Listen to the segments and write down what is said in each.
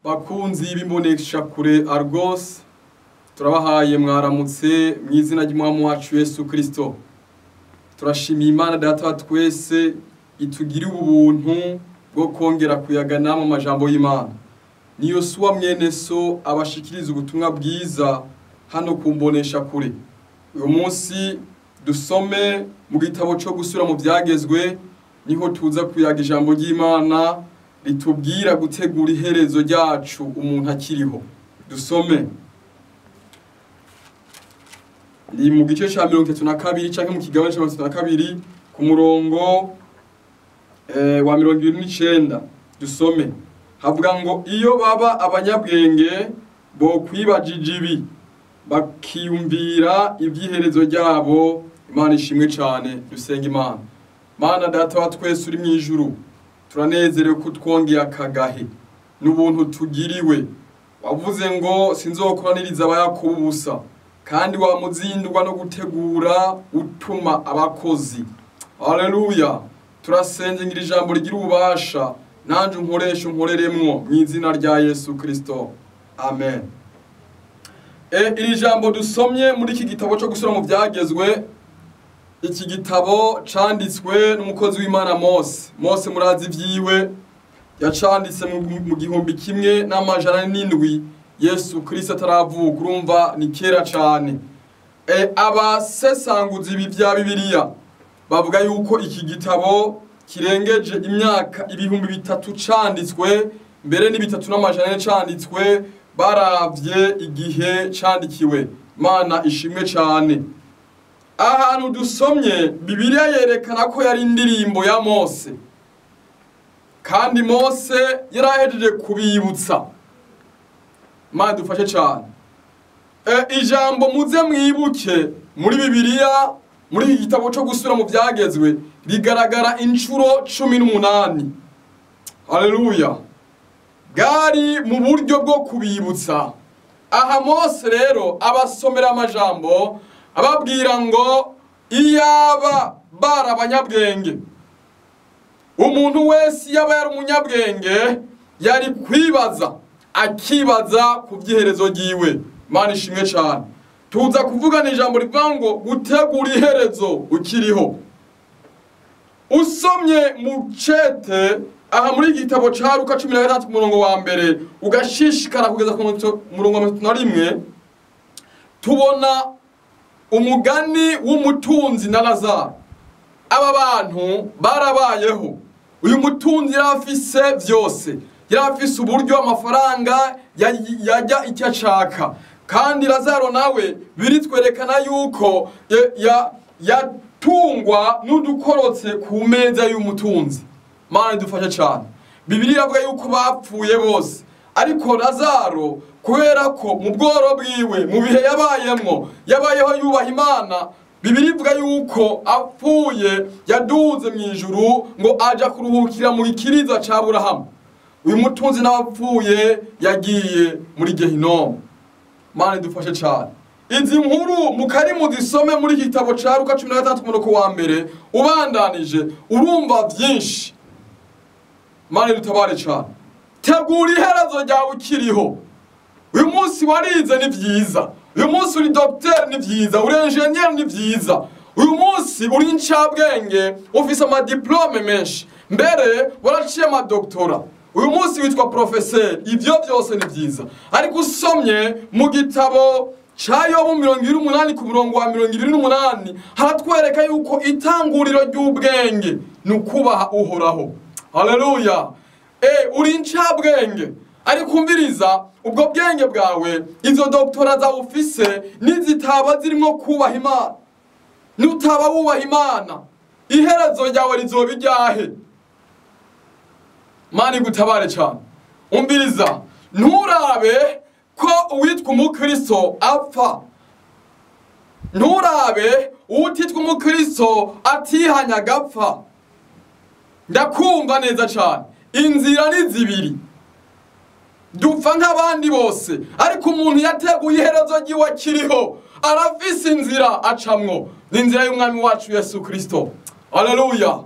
Bakunzi b'imboneshakure Argos, turabahaye mwaramutse mu izina ry'Umwami wacu Yesu Kristo. Turashimiye Imana Data wa twese itugirira ubuntu bwo kongera kuyagana mu majambo y'Imana. Ni Yosuwa mwene so abashikiriza ubutumwa bwiza hano ku mboneshakure. Uyu munsi dusome mu gitabo cyo gusubira mu byagezwe, niho tuza kuyaga ijambo ry'Imana ritubwira gutegura iherezo ryacu umuntu akiriho. Dusome ni mu gice ca 32 canke mu kigabane ca 32 ku murongo wa 29. Dusome havuga ngo iyo baba abanyabwenge bo kwibajije ibi bakiyumvira iby'iherezo ryabo. Imana ishimwe cane. Dusenga Imana. Mana Data wa twese uri mw'ijuru, turanezerewe ko twongeye akagahe n'ubuntu tugiriwe. Wavuze ngo sinzokoraniriza abayakobo ubusa, kandi wamuzindwa no gutegura utuma abakozi. Haleluya. Turasenze ngira ijambo rigira ububasha, nanje unkoresha unkoreremwo mu izina rya Yesu Kristo, amen. Iri jambo dusomye muri iki gitabo cyo gusura mu byagezwe, iki gitabo canditswe n'umukozi w'Imana Mose. Mose murazi vyiwe, yacanditse mu 1700 Yesu Kristo ataravuka. Urumva ni kera cane. Abasesanguzi ibi vya Bibiliya bavuga yuko iki gitabo kirengeje imyaka 3000 canditswe, mbere ni 3400 canditswe, baravye igihe candikiwe. Mana ishimwe cane. Ahantu dusomye Bibiliya yerekana ko yari indirimbo ya Mose, kandi Mose yarahejeje kubibutsa. Mana dufashe cane. Ijambo muze mwibuke muri Bibiliya, muri iki gitabo cyo gusubira mu byagezwe, rigaragara inshuro 18. Haleluya. Bwari mu buryo bwo kubibutsa. Aha Mose rero abasomera amajambo ababwira ngo iyaba bari abanyabwenge, umuntu wese yaba yari umunyabwenge yari kwibaza akibaza ku by'iherezo ryiwe. Mana ishimwe cane. Tuza kuvugana ijambo rivuga ngo gutegura iherezo ukiriho. Usomye mu cete aha muri igitabo ca Luka 16 umurongo wa mbere ugashishikara kugeza ku murongo wa 31, tubona umugani w'umutunzi na Lazaro. Aba bantu barabayeho. Uyu mutunzi yarafise vyose, yarafise uburyo, amafaranga, yajya icyo ashaka. Kandi Lazaro nawe biritwerekana yuko yatungwa n'udukorotse ku meza y'umutunzi. Mana dufashe cane. Bibiliya iravuga yuko bapfuye bose, ariko Lazaro kubera ko mu bworo bwiwe, mu bihe yabayemwo, yabayeho yubaha Imana, Bibiliya ivuga yuko apfuye yaduze mu ijuru ngo aja kuruhukira mu gikiriza ca Aburahamu. Uyu mutunzi nawe apfuye yagiye muri Gehinomu. Mana dufashe cane. Izi nkuru mukari muzisome muri igitabo ca Luka 16 umurongo wa mbere ubandanije, urumva vyinshi. Mana dutabare cane. Tegura iherezo ryawe ukiriho. Uyu munsi warize ni vyiza, uyu munsi uri docteur ni vyiza, uri engineer ni vyiza, uyu munsi uri incabwenge, ufise amadiplome menshi, mbere waraciye amadoktora, uyu munsi witwa professeur. Ivyo vyose ni vyiza. Ariko usomye mu gitabo ca Yobu 28 ku murongo wa 28 haratwereka yuko itanguriro ry'ubwenge ni ukubaha Uhoraho. Haleluya. Uri incabwenge, ariko umviriza, ubwo bwenge bwawe, izo doktora zawe ufise nizitaba zirimo kubaha Imana, nutaba wubaha Imana, iherezo ryawe rizoba iryahe? Mana igutabare cane. Umviriza, nturabe ko uwitwa umukristo apfa, nturabe uwutitwa umukristo atihanya agapfa. Ndakumva neza cane. Inzira ni zibiri, dupfa nk'abandi bose, ariko umuntu yateguye iherezo ryiwe akiriho arafise inzira acamwo, ni inzira y'Umwami wacu Yesu Kristo. Haleluya.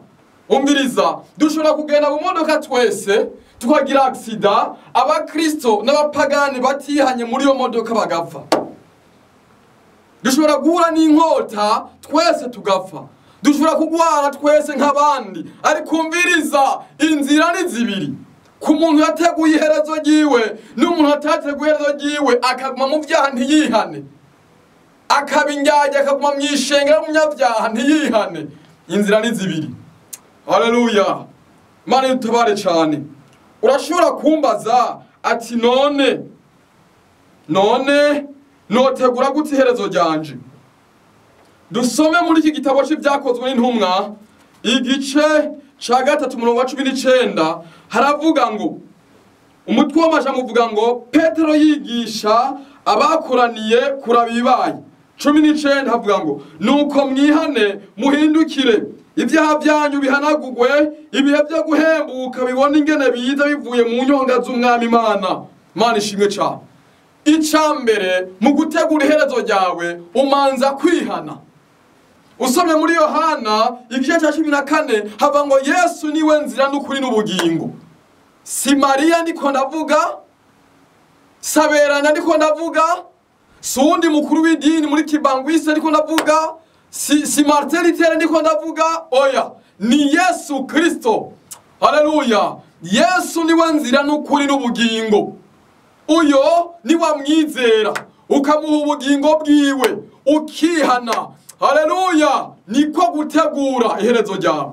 Umviriza, dushobora kugenda mu modoka twese Tukagira accident, abakristo n'abapagani batihanye muri iyo modoka bagapfa. Dushobora guhura n'inkota twese tugapfa. Dushobora kugwara twese nk'abandi. Ariko umviriza, inzira ni zibiri. Ku muntu yateguye iherezo ryiwe n'umuntu atateguye iherezo ryiwe akaguma mu byaha ntiyihane, akaba indyarya akaguma mu ishengero y'umunyabyaha ntiyihane, inzira ni zibiri. Haleluya, Imana idutabare cyane. Urashobora kumbaza ati none notegura gute iherezo ryanje? Dusome muri iki gitabo c'Ibyakozwe n'Intumwa igice ca 3 umurongo wa 19, haravuga ngo, umutwe w'amajambo uvuga ngo Petero yigisha abakoraniye kuraba ibibaye. 19 havuga ngo nuko mwihane muhindukire, ibyaha byanyu bihanagurwe, ibihe byo guhembuka bibone ingene biza bivuye mu nyonga z'Umwami Imana. Imana ishimwe cyane. Icambere mu gutegura iherezo ryawe umanza kwihana. Usomye muri Yohana igice cya 14 hava ngo Yesu niwe nzira n'ukuri n'ubugingo. Si Mariya ndiko ndavuga, Saberana ndiko ndavuga, si uwundi mukuru w'idini muri Kibangwise ndiko ndavuga, si Martin Luther ndiko ndavuga, oya, ni Yesu Kristo. Haleluya. Yesu niwe nzira n'ukuri n'ubugingo. Uyo niwamwizera ukamuha ubugingo bwiwe ukihana, haleluya, niko gutegura iherezo ryawe.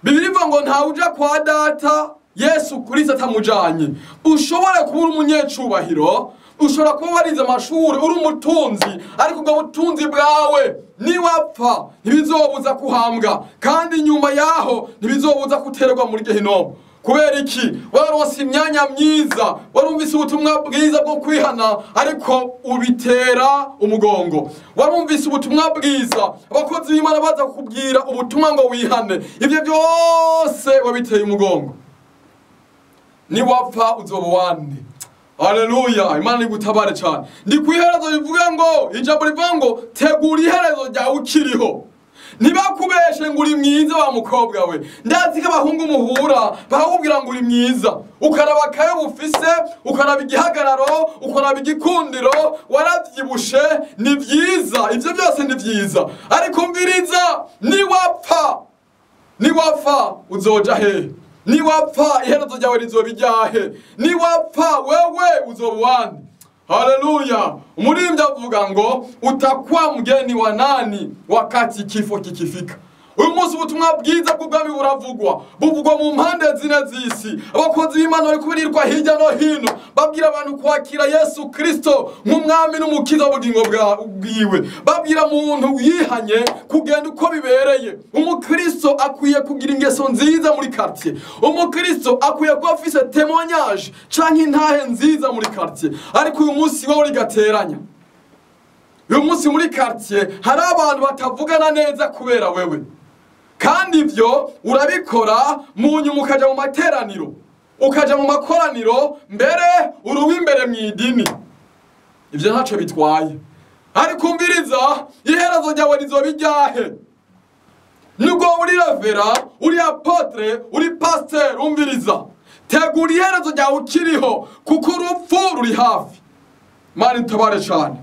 Bibiliya ivuga ngo ntawe uja kwa data Yesu Kristo atamujanye. Ushobora kuba uri umunyecubahiro, ushobora kuba warize amashuri, uri umutunzi, ariko ubwo butunzi bwawe niwapfa ntibizobuza kuhambwa, kandi nyuma yaho ntibizobuza guterwa muri Gehinomu. Kubera iki? Waronse imyanya myiza, warumvise ubutumwa bwiza bwo kwihana, ariko ubitera umugongo. Warumvise ubutumwa bwiza, abakozi b'Imana baza kukubwira ubutumwa ngo wihane, ibyo byose wabiteye umugongo. Niwapfa uzoba uwande. Haleluya, Imana igutabare cyane. Ndi ku iherezo rivuga ngo, ijambo rivuga ngo tegura iherezo ryawe ukiriho. Ntibakubeshe ngo uri mwiza wa mukobwa we. Ndazi ko abahungu muhura bakakubwira ngo uri mwiza, ukaraba akayo bufise, ukaraba igihagararo, ukaraba igikundiro, waravyibushe, ni vyiza, ivyo byose ni vyiza. Ariko umviriza, niwapfa uzoja hehe? Niwapfa iherezo ryawe rizoba iryahe? Niwapfa wewe uzoba uwande? Haleluya. Umuririmbyi avuga ngo utakuwa mgeni wa nani wakati kifo kikifika. Uyu munsi ubutumwa bwiza bw'ubwami buravugwa, buvugwa mu mpande zine z'isi. Abakozi b'Imana bari kubirirwa hirya no hino babwira abantu kwakira Yesu Kristo nk'umwami n'umukiza w'ubugingo bwiwe. Babwira umuntu yihanye kugenda uko bibereye. Umukristo akwiye kugira ingeso nziza muri quartier. Umukristo akwiye kuba afise témoignage canke intahe nziza muri quartier. Ariko uyu munsi wowe urigateranya. Uyu munsi muri quartier hari abantu batavugana neza kubera wewe. Kandi ivyo urabikora mu nyuma ukaja mu materaniro, ukaja mu makoraniro, mbere uruba imbere mu idini. Ivyo ntaco bitwaye. Ariko umviriza, iherezo ryawe rizoba iryahe? Nubwo uri revera, uri apotre, uri pasteur, umviriza, tegura iherezo ryawe ukiriho, kuko urupfu ruri hafi. Imana itabare cyane.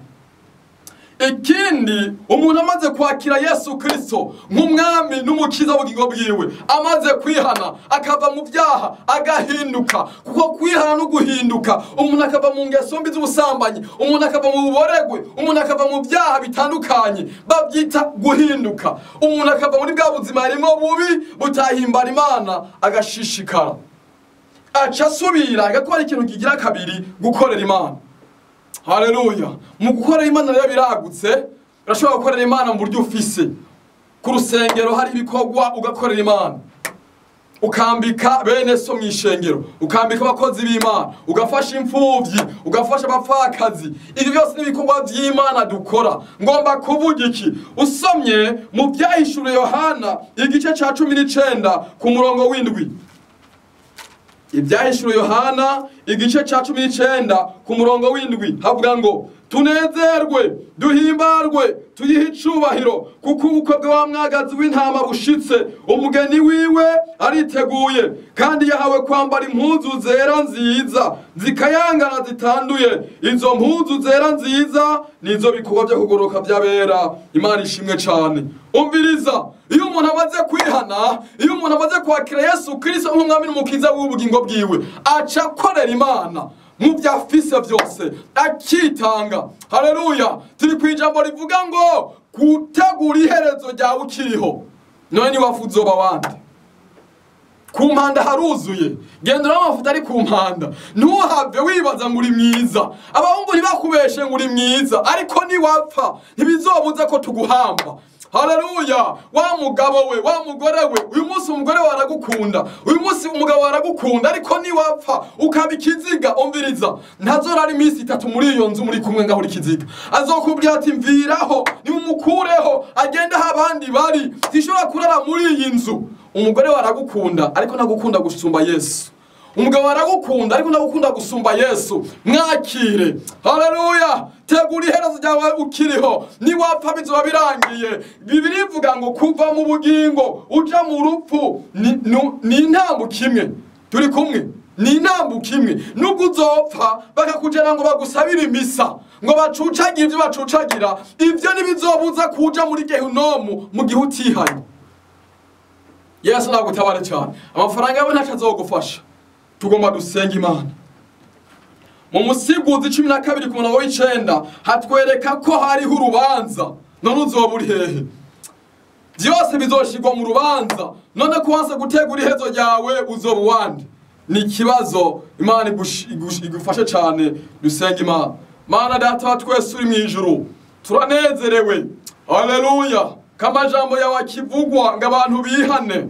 Ikindi, umuntu amaze kwakira Yesu Kristo nk'umwami n'umukiza w'ubugingo bwiwe, amaze kwihana akava mu byaha agahinduka, kuko kwihana no guhinduka, umuntu akava mu ngeso mbi z'ubusambanyi, umuntu akava mu buboregwe, umuntu akava mu byaha bitandukanye, babyita guhinduka. Umuntu akava muri bwa buzima harimo bubi butahimbara Imana, agashishikara, aca asubira agakora ikintu kigira kabiri, gukorera Imana. Haleluya. Mu gukorera Imana rero biragutse, urashobora gukorera Imana mu buryo ufise. Ku rusengero hari ibikorwa ugakorera Imana, ukambika bene so mu ishengero, ukambika abakozi b'Imana, ugafasha imfuvyi, ugafasha abapfakazi. Ibi byose ni ibikorwa by'Imana dukora. Ngomba kuvuga iki? Usomye mu Byahishuriwe Yohana igice ca 19 ku murongo w'indwi. Ibyahishuriwe Yohana igice ca 19 ku murongo w'indwi havuga ngo Tunezerwe, duhimbarwe, tuyihe icubahiro, kuko ubukwe bwa mwagazi w'intama bushitse. Umugeni wiwe ariteguye, kandi yahawe kwambara impuzu zera nziza zikayangana zitanduye. Izo mpuzu zera nziza nizo bikorwa byo kugoroka by'abera. Imana ishimwe cyane. Umviriza, iyo umuntu amaze kwihana, iyo umuntu amaze kwakira Yesu Kristo nk'umwami n'umukiza w'ubugingo bwiwe, aca akorera Imana mu byo afise byose, akitanga. Haleluya! Turi ku ijambo rivuga ngo gutegura iherezo ryawe ukiriho. None niwafu uzoba wande? Ku mpanda haruzuye, genda uraba ari ku mpanda. Ntuhave wibaza ngo uri mwiza, abahungu ntibakubeshe ngo uri mwiza, ariko niwapfa ntibizobuza ko tuguhamba. Haleluya! Wa mugabo we, wa mugore we, uyu munsi umugore wawe aragukunda, uyu munsi umugabo wawe aragukunda, ariko niwapfa ukaba ikiziga, umviriza, ntazorara iminsi 3 muri iyo nzu muri kumwe ngaho uri ikiziga. Azokubwira ati mviraho, nimumukureho, agende aho abandi bari, sinshobora kurara muri iyi nzu. Umugore wawe aragukunda, ariko ntagukunda gusumba Yesu. Umugabo aragukunda, ariko ntagukunda gusumba Yesu. Mwakire. Haleluya! Tegura iherezo ryawe ukiriho, niwapfa bizoba birangiye. Bibiliya ivuga ngo kuva mu bugingo uja mu rupfu ni intambuko imwe. Turi kumwe? Ni intambuko imwe. Nubwo uzopfa bakakujana ngo bagusabire imisa, ngo bacucagire ibyo bacucagira, ivyo ntibizobuza kuja muri gehinomu mu gihe utihanye. Yesu nagutabare cyane. Amafaranga yawe ntaco azogufasha. Tugomba dusenga Imana. Mu musiguzi 12 ku murongo w'9 hatwereka ko hariho urubanza. None uzoba uri hehe? Byose bizoshirwa mu rubanza. None ko wanse gutegura ihezo ryawe, uzoba uwande? Ni ikibazo. Imana igufashe cyane. Dusenga Imana. Mana Data wa twese uri mu ijuru, turanezerewe. Haleluya! Kamajambo yawe akivugwa ngo abantu bihane.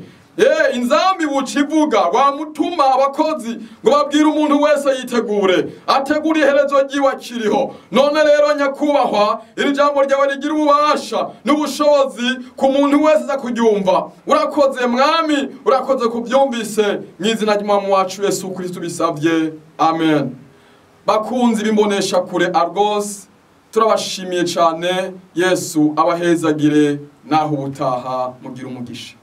Inzambi bucivuga wamutuma abakozi ngo babwire umuntu wese yitegure, ategure iherezo ryiwe akiriho. None rero nyakubahwa, iri jambo ryawe rigira ububasha n'ubushobozi ku muntu wese aza kuryumva. Urakoze Mwami, urakoze kubyumvise, mu izina ry'Umwami wacu Yesu Kristo bisabye, amen. Bakunzi b'imbonesha kure Argos, turabashimiye cyane. Yesu abahezagire, naho ubutaha mugira umugisha.